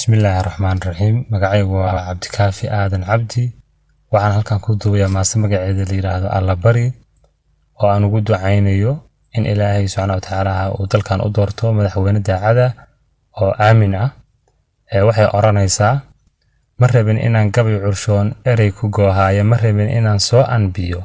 Bismillaahi Raxmaani Raxiim. Magacaygu waa Cabdikaafi Aadan Cabdi. Waxaan halkan ku duubayaa maase magaceeda la yiraahdo Alla Bari, oo aan ugu ducaynayo in Ilaahay subxaana wa tacaala uu dalkan u doorto madaxweyne daacad ah oo aamin ah. Waxay odhanaysaa: Ma rabin inaan gabay curshoon erey ku goohaayo, ma rabin inaan soo anbiyo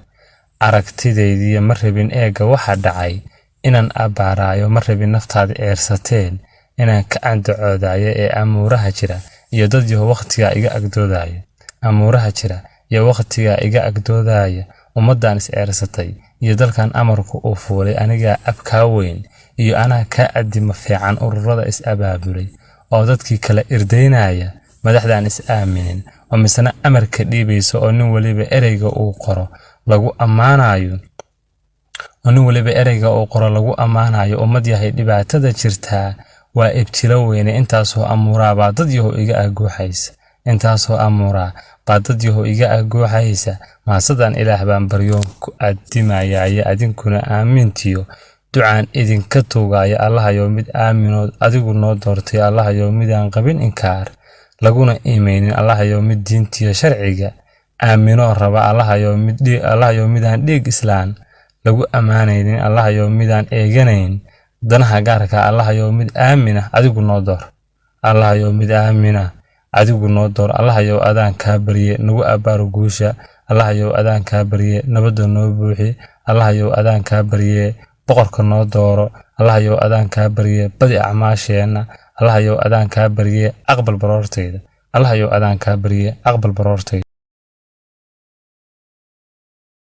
aragtidaydiyo, ma rabin eegga waxa dhacay inaan abbaaraayo, ma rabin naftaada eersateen inaan ka andacoodayo ee amuuraha jira iyo dad yahow waqtigaa iga agdoodaya, amuuraha jira iyo waqtigaa iga agdoodaya, ummaddan is eersatay iyo dalkan amarku uu fuulay, anigaa abkaa weyn iyo anaa kaa addimo fiican, ururada is abaabulay oo dadkii kala irdaynaya, madaxdaan is aaminin oo misna amarka dhiibaysa, oo nin waliba ereyga uu qoro lagu ammaanayo, oo nin waliba ereyga uu qoro lagu ammaanayo. Ummad yahay dhibaatada jirtaa waa ibtilo weyne. Intaasoo amuuraa baa dad yahow iga aguuxaysa, intaasoo amuuraa baa dad yahow iga aguuxaysa. Maasadan Ilaah baan baryoon ku addimayaaye, adinkuna aamintiyo ducaan idinka tuugaya. Allahayow mid aaminood adigu noo doortay, Allahayow midaan qabin inkaar laguna iimaynin, Allahayow mid diintiyo sharciga aaminoo raba, Allahayow midaan dhiig islaan lagu ammaanaynin, Allahayow midaan eeganayn danaha gaarka, Allahayow mid aamin ah adigu noo door, Allahayow mid aamin ah adigu noo door. Allahayow adaan kaa barye, nagu abbaaro guusha. Allahayow adaan kaa barye, nabadda noo buuxi. Allahayow adaan kaa barye, boqorka noo dooro. Allahayow adaan kaa barye, badi acmaasheenna. Allahayow adaan kaa barye, aqbal baroortayda. Allahayow adaan kaa barye, aqbal baroortayda.